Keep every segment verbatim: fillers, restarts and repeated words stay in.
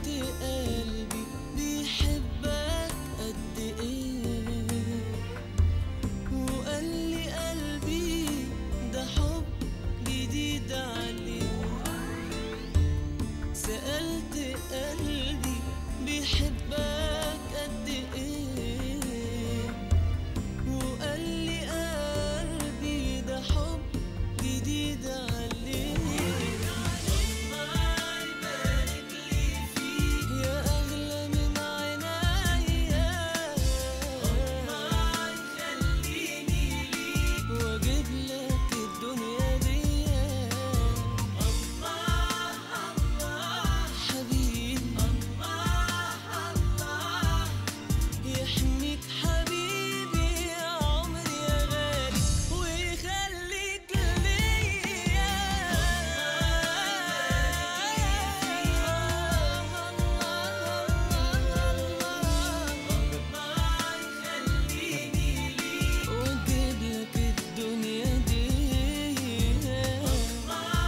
قلبي بيحبك قد إيه، وقال لي قلبي ده حب جديد عليه. سألت قلبي بيحبك قد إيه، وقال لي قلبي ده حب جديد عليه. الله يبارك لي فيك يا أغلى من عينيا. الله يخليني ليك وأجيب لك الدنيا دي. الله، الله، حبيبي. الله، الله، يحميك حبيبي يا عمري يا غالي، ويخليك ليا. الله، الله، الله، الله، يخليني ليك وأجيب لك الدنيا دي. الله،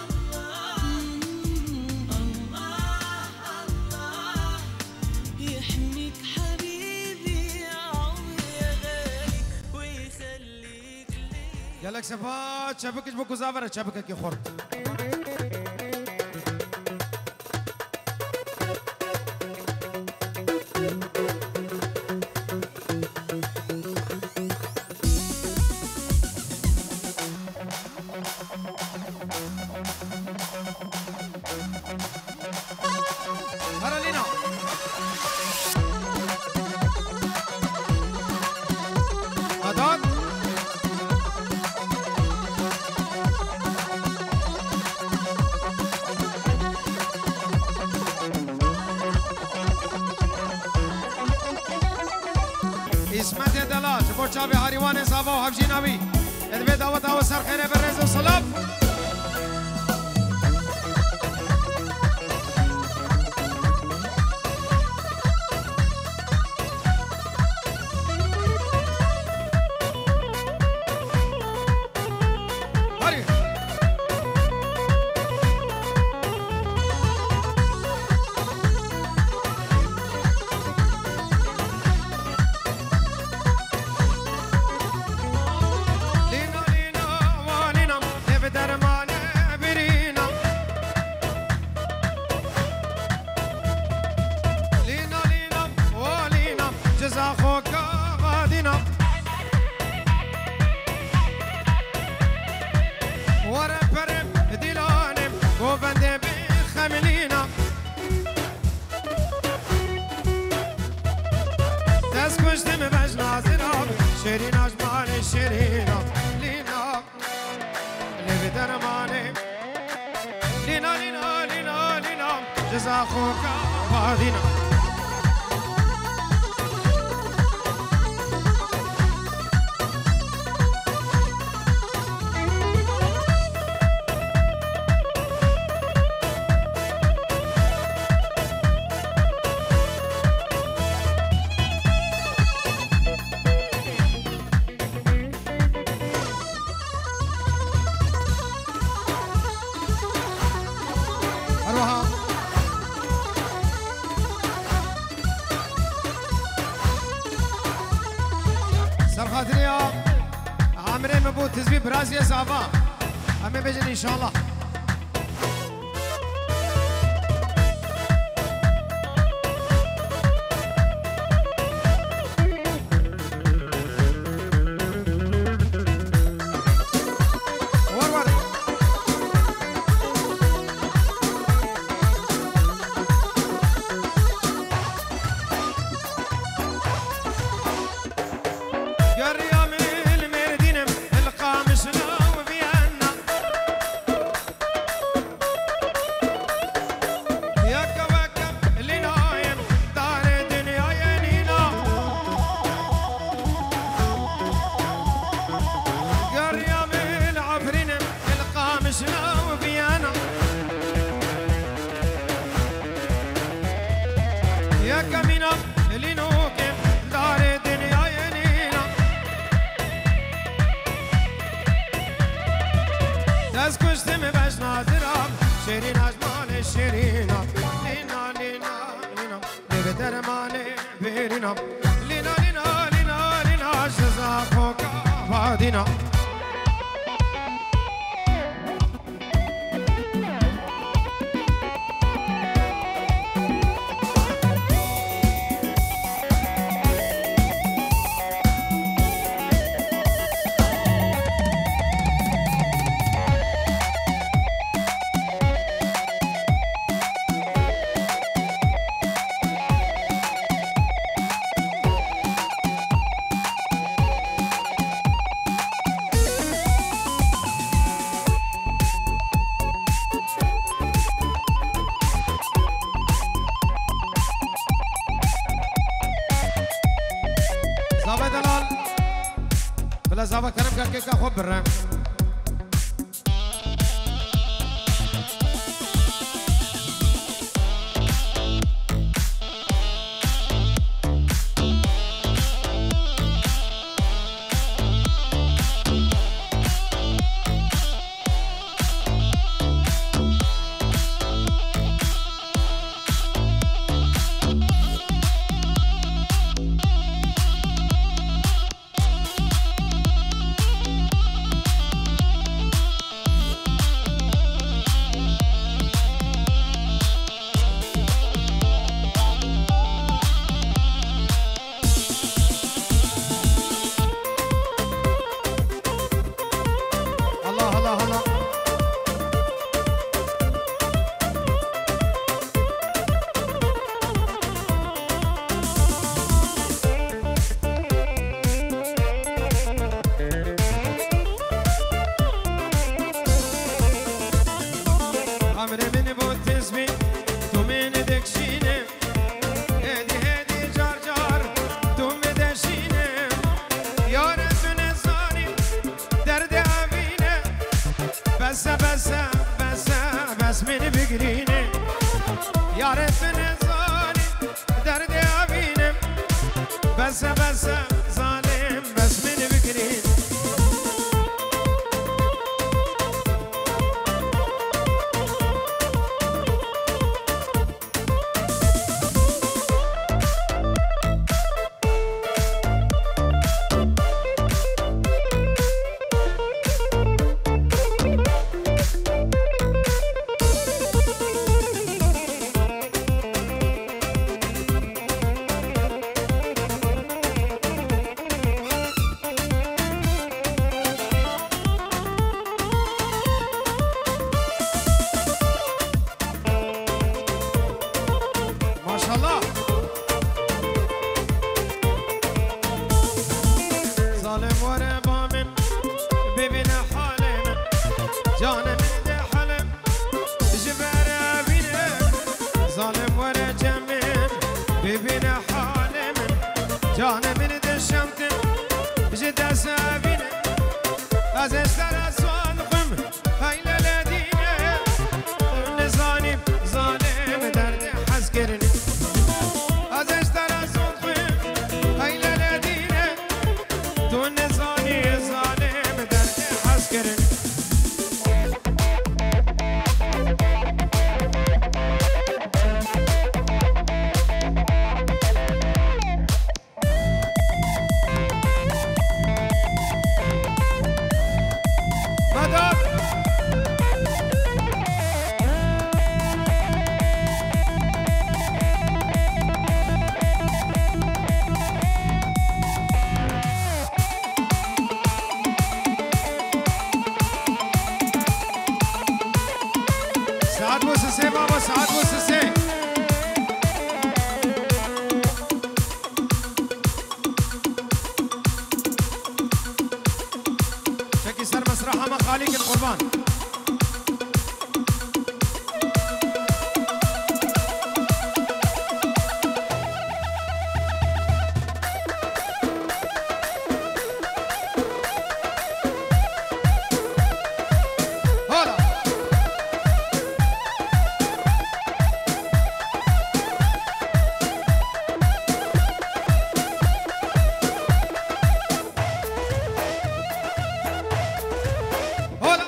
الله، الله، الله، يحميك حبيبي يا عمري يا غالي ويخليك ليا. Gelek sefa, çepik ji bo ku zavere çepikekî xurt. Karolina. Adan. Îsmetê Delal, ji bo çavê Harîwanê Zava û Hevjîna wî. Divê daweta we ser xêrê be, rêz û silav. Harî. Lîna, lîna, wa lîna, ev dermanê birîna. Lîna, lîna, wa lîna, ciza xwe ka vadîna. Were perim dîlanê, govendê bê xemlîna. Dest kuştim bejna zira, şêrîna ji malê şêrîna. Lîna, lê bi dermanê. Lîna, lîna, lîna, lîna, ciza xwe ka vadîna. Her wiha ser xatirê ya Emirê min bû, tizvî biraziyê zava. Em ê bêjin înşallah. Geriya min li Mêrdînim, li Qamişlo û Viyana. Zave delal. Bila zava kerem ke kêka xwe bire. Allah, Allah, Allah. Emrê min bo tizbî, tu min dikşîne. Hêdî, hêdî, car, car, tu min deşîne. Yare tu nezanî, derdê evîne. Bes e, bes e, bes e, bes min bigirîne. Yare tu nezanî, derdê evîne. Bes e, bes e, zalim, bes min bigirîne. Maşallah. Zalim were ba min, bibîne halê min. Canê min de halê ji ber evîne. Zalim were cem min, bibîne halê min. Canê min de şemtin, ji dest evîne. Ez ê ji te re zan xwim. Hey lele dîne, tu nizanî zalim derdê hezkirinê. Ez ê ji te re zû xwim. Hey lele dîne, tu nizanî zalim derdê hezkirinê. Madam. Saet bo sisê baba, saet bo sisê. Çekî ser mesraha me xalî kin qurban. Hola. Hola.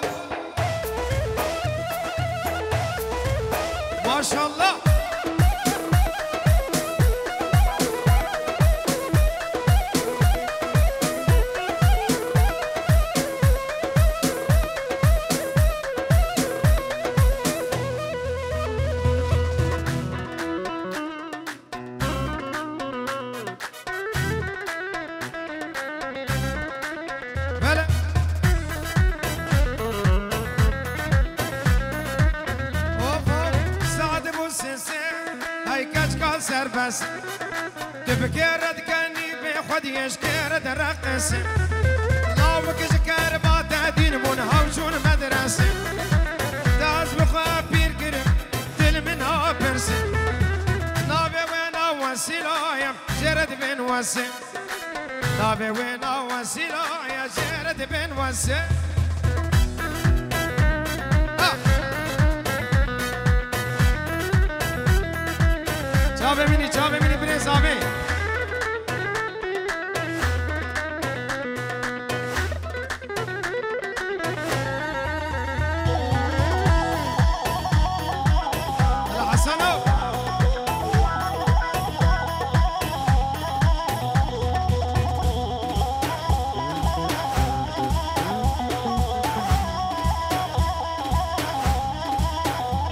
Serbest. Tu bi kê re dikenî bê xwediyê ji kê re direqisî. Lawik ji kerba te dîn bûn hewçûn medresî. Dest bi xwe pîr kirim, dil min napirsî. Navê wê na Wesîla ye, jê re dibên Wesî. Navê wê na Wesîla ye, jê re dibên Wesî. Ha! Çavê min î, çavê min î birêz avê. Hela Heseno.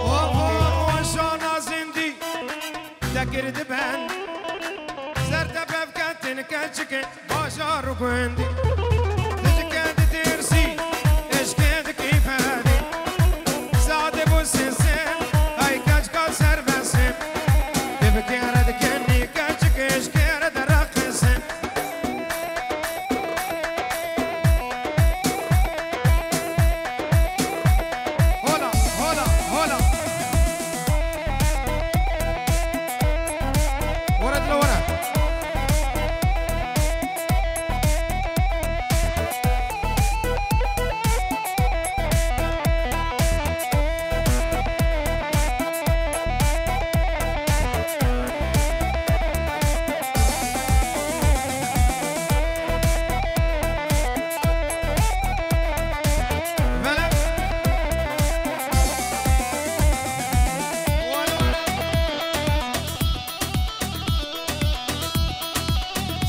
Oho, oşana zindî te kir di ben. Ser te bevketin keçikê bajar û gundî. Dicike ditirsî, eşkê dikî fedî. Sade bû sesê, ay keçka serbestê. Dibikê re dikenî keçikê eşkê re dereqisê. Hola, hola, hola. Were dilo were.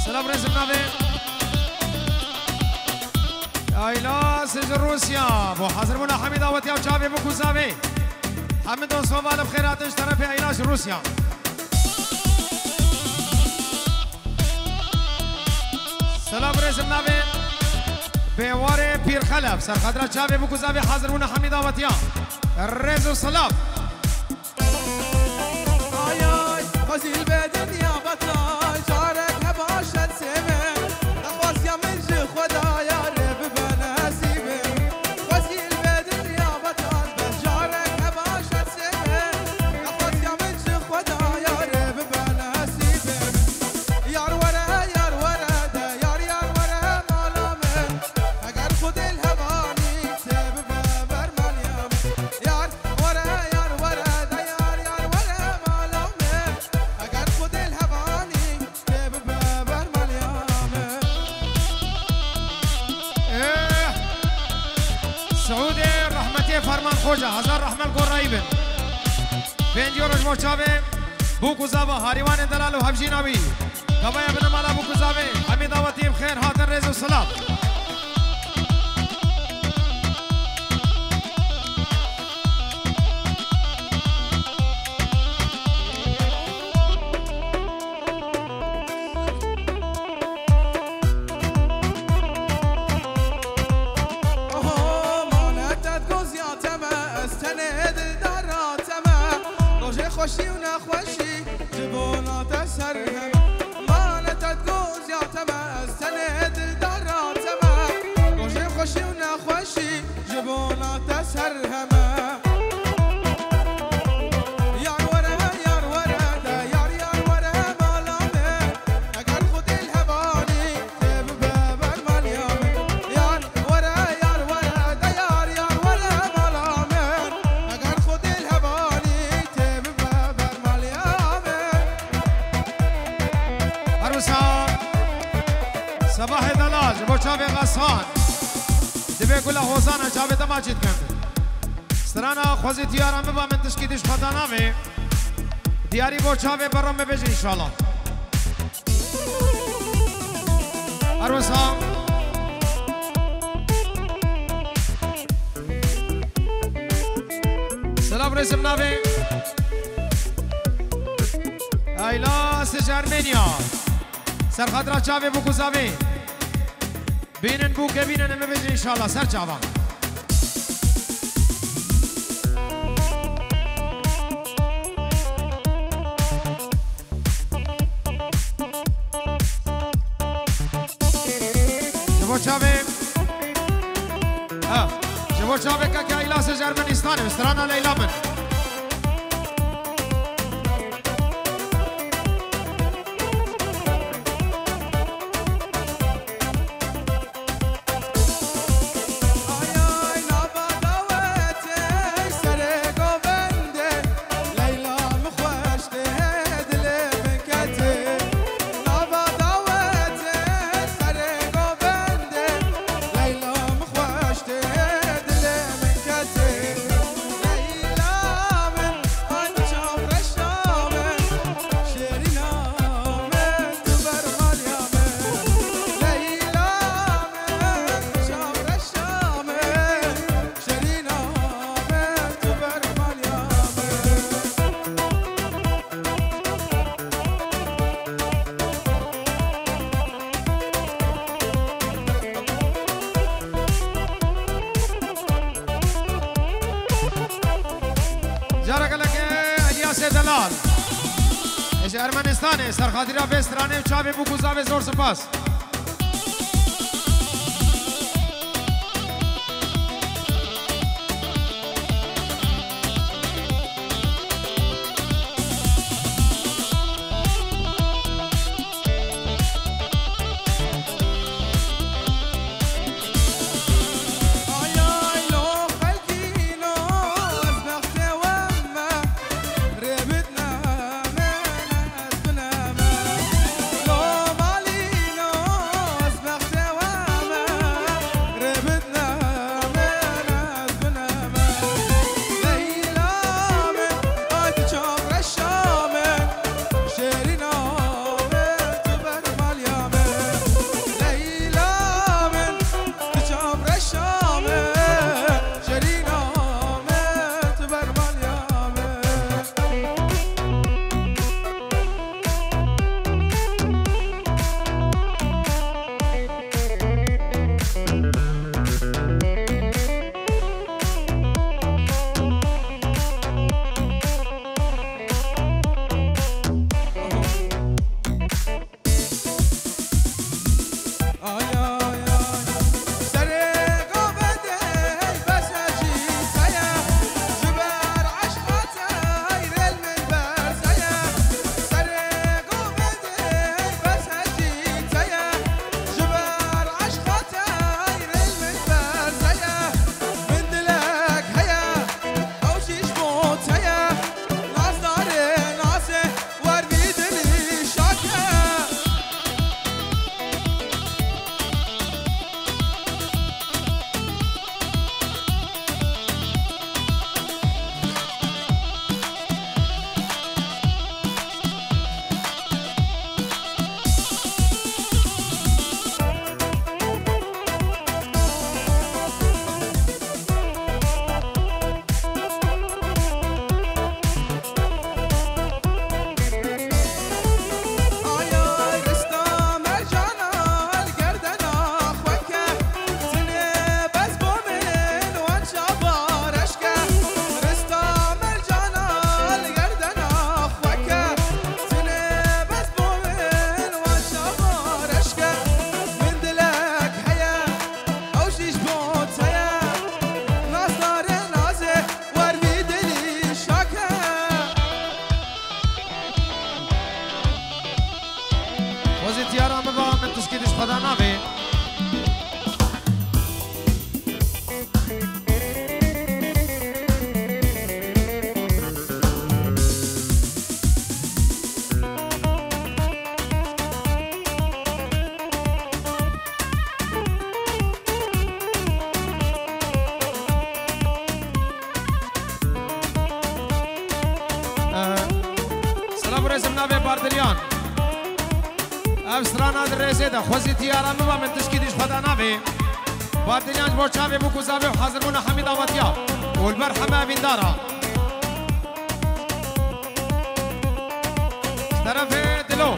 Selam rêzim navê. Ayla ji Rûsya. Bo hazir bûna Hemî dawetiya çavê bû ku zavê. Hemî dost û heval bi xêr hatin ji terefê Ayla ji Rûsya. Selam rêzim navê Bêwarê Pîr Xelef. Serxedra çavê bû ku zavê hazir bûna Hemî dawetiya. Rêz û selam. Ay, ay, xwezî li vê dinya betal, carek heba şer sêve. Nexwaziya min ji Xweda yar bibe nesîbe. Xwezî li vê dinya betal, bes carek heba şer sêve. Nexwaziya min ji Xweda yar bibe nesîbe. Yar were, yar were de, yar, yar were mala min. Eger Xwedê li hevanî tê bibe bermaliya min. Yar were, yar were de, yar, yar were mala min. Eger Xwedê li hevanî tê bibe bermaliya min. Eh! Siûdê rehmetê Ferman Xoca, hezar rehme li gorayî bin. Pêncî roj bo çavê Bûk û Zava, harîwanên delal û hevjîna wî. Kavaya binemala Bûk û Zavê, hemî dawetî bi xêr hatin, rêz û silav. Oho, mane te di goziya te me, ez tenê dildara te me. Rojê xweşî û nexweşî ji bona te ser heme. Mane te di goziya te me, ez tenê dildara te me. Rojê xweşî û nexweşî ji bona te ser heme. Yar were, yar were de, yar, yar were mala me. Eger Xwedê li hevanî tê bibe bermaliya min. Yar were, yar were de, yar, yar were mala min. Eger Xwedê li hevanî tê bibe bermaliya min. Her wisa Sebahê delal ji bo çavê Xesan. Divê gula hozana çavê te maçî dikin. Strana xwezî diyara min ba min tişkî dîş xwe da navê. Diyarî bo çavê berra me bêjin înşallah. Her wisa. Selam rêzim navê. Ayla Sij Ermenya. Serxadra çavê Bûk û Zavê. Bînin bûke bînin, em ê bêjin înşallah. Ser çavan. Çavê keke Îlasê ji Ermenistanê, strana Leyla min. Cara gelek e, Elyasê Delal. Ji Ermenistanê, serxatîra vê stranê û çavê bû ku zavê zor spas. Xwezî tiyara min va min tişkî dişt xwe da navê. Silav û rêzim navê Bardilyan. Ev strana di rêzê de xwezî tiyara min va min tişkî dîş xwe da navê. Bardilyan ji bo çavê bûk û zavê û hazirmûna hemî dawetiya. Û li ber heme evîndara. Ji terefê Dilo.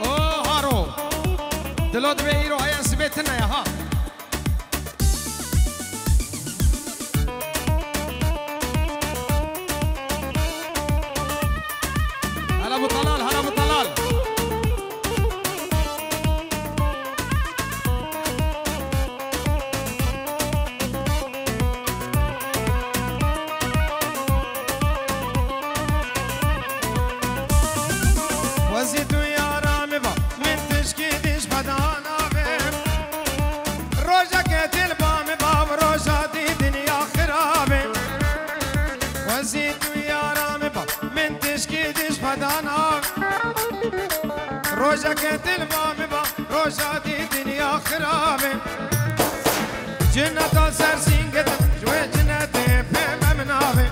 O haro. Dilo divê îro heye sibê tune ye ha. Hela bu talal, hela bu talal. Rojeke dil va min va, roja dî dinya xirabe. Cineta ser sînge te, ji wê cinetê pê ve min navê.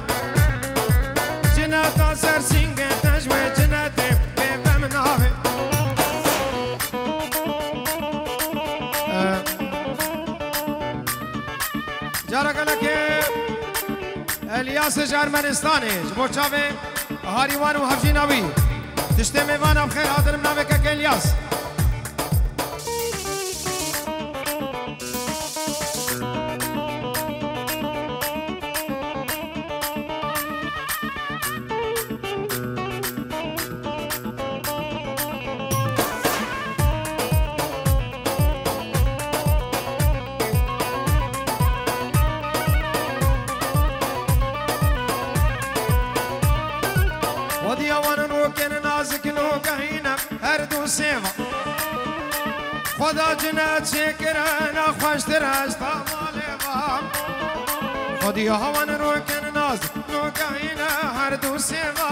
Cineta ser sînge te, ji wê cinetê pê ve min navê. Eh, cara gelekê Elyasê ji Ermenistanê, ji bo çavê Harîwan û hevjîna wî. Tiştê mêvana bi xêr hatin, min navê kek Elyas. Xwedî ewan rokên nazik nogehîne her du sê ve. Xweda cine çêkirine xweştir ez ta malê ve. Xwedî ewan rokên nazik nogehîne her du sê ve.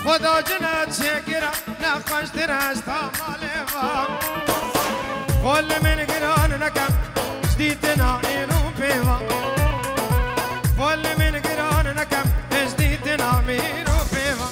Xweda cine çêkirine xweştir ez ta malê ve. Xwe li min giran nekem, ji dîtina îro pê ve. Xwe li min giran nekem, ji dîtina îro pê ve.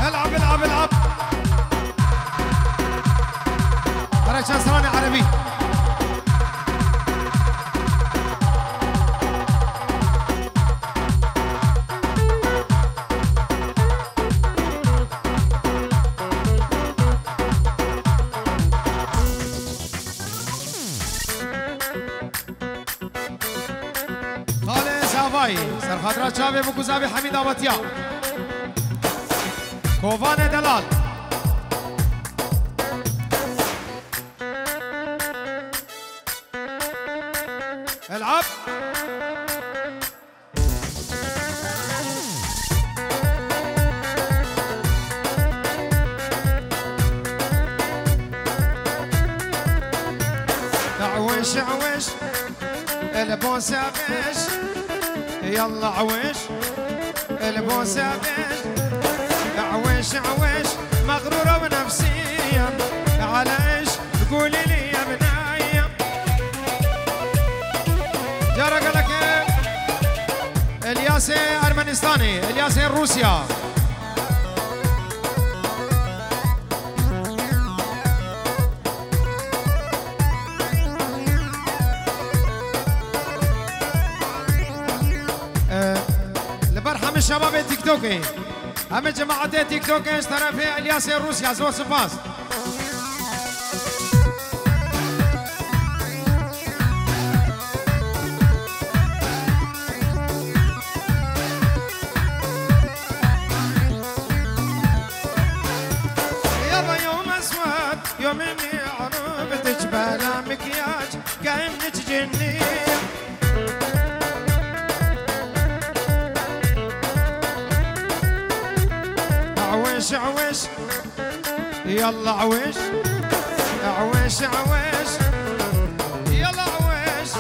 العب، العب، العب. Here çend stranê erebî. Xalê Zavayî, serxatira çavê Bikûzavê Hemîd Avatiya. Kovanê delal. El'ab. عويش، عويش، البوسة بيش، يلا عويش، البوسة بيش، عويش، عويش، مغرورة ونفسية، على إيش تقولي لي يا بنية؟ Cara gelekê Elyasê Ermenistanê, Elyasê Rûsya. Ee, li ber hemî şebabê TikTokê, hemî cemaetê TikTokê ji terefê Elyasê Rûsya, zor spas. يابا يوم أسود، يوم إني عرفتك بلا مكياج، كأنك جنية. عويش، عويش. يلا عويش، عويش، عويش، يلا عويش.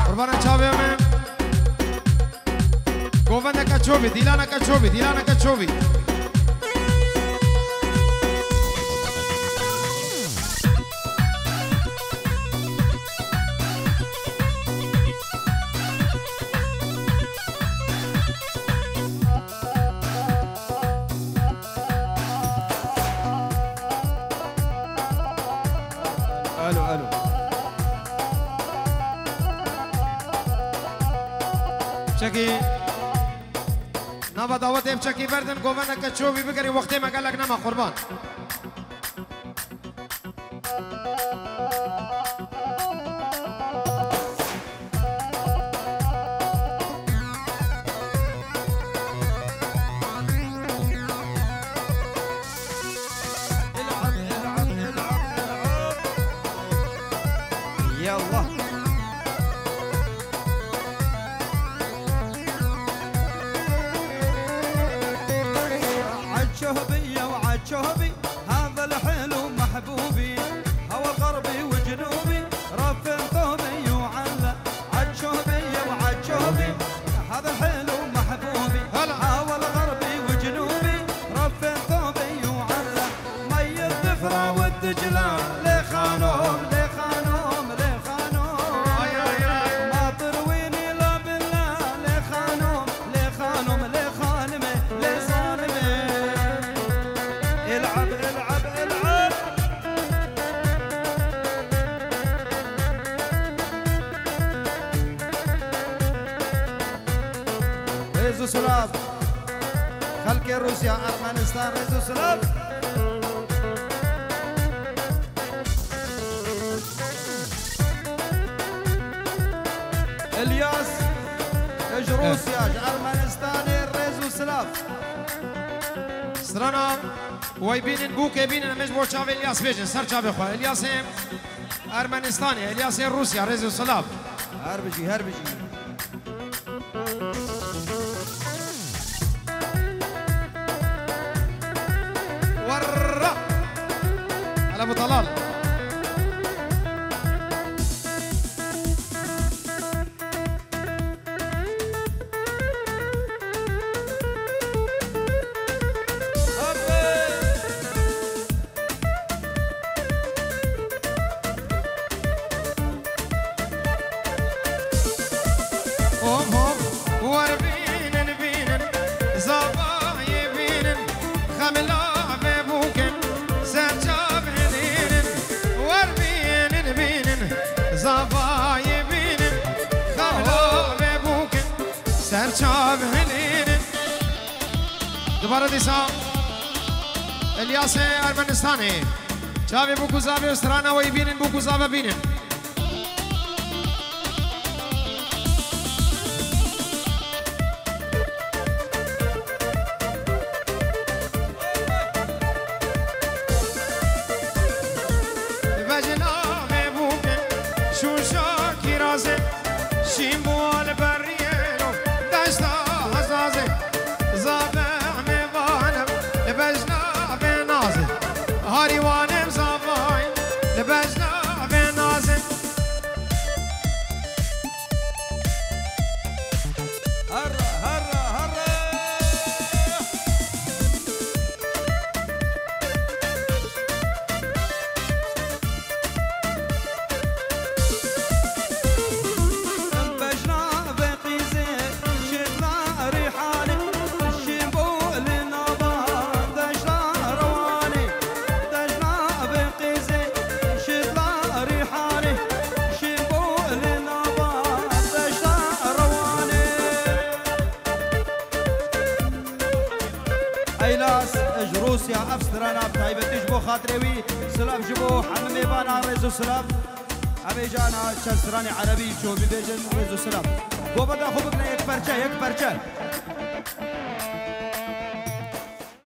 Qurbana çavê me. Govendeke çovî, dîlaneke çovî, dîlaneke çovî. Alo, alo. Çekî. Nava dawetê ev çekî berdin, govendeke çovî bigerî, wextê me gelek nema qurban. عالشهبي يا وعالشهبي، هذا الحلو محبوبي، هوى الغربي وجنوبي، رفن ثوبي وعلى. عالشهبي يا وعالشهبي، هذا الحلو محبوبي، هلا. هوى الغربي وجنوبي، رفن ثوبي وعلى. مي الظفرة والدجلة، ليه خانوم، ليه خانوم، ليه خانوم. آي، آي، آي. ما ترويني لا بالله، ليه خانوم، ليه خانوم، ليه خانمة، ليه ظالمة. العب، العب، العب. Rêz û silav. Xelkê Rûsya, Ermenistan, rêz û silav. Îlyas, ji Rûsya, ji Ermenistanê, rêz û silav. Strana wey bînin, bûkê bînin, em ê ji bo çavê Îlyas bêjin, ser çavê xwe. Îlyasê Ermenistanê, Îlyasê Rûsya, rêz û silav. Her bijî, her bijî. Werra! Hele bu Talal. Hop, hop, wer bînin, bînin, zavayê bînin, xemla vê bûkin, ser çavê nînin. Wer bînin, bînin, zavayê bînin, xemla vê bûkin, ser çavê nînin. Dubare dîsa Elyasê Ermenistanê. Çavê bûk û zavê û strana we yî bînin, bûk û zave bînin. Vejna vê bûkin, şûşa kîrazê, şîn bû li beriyê lo, deşta hezazê, zave em ê vanem, li bejna vê nazê, harî wanem zavayê, li bejna vê nazê. Herre, herre, herre! Bejna vê qîzê şêtla rîhanê, şîn bû li nava deşta rewanê. Bejna vê qîzê şêtla rîhanê, şîn bû li nava deşta rewanê. Eylas ji Rûsya, ev strana bi taybetî ji bo xatirê wî, silav ji bo hemî mêvanan, rêz û silav. Em ê cana çend stranê erebî ço bibêjin, rêz û silav. Govenda xwe bigre yek perçe, yek perçe.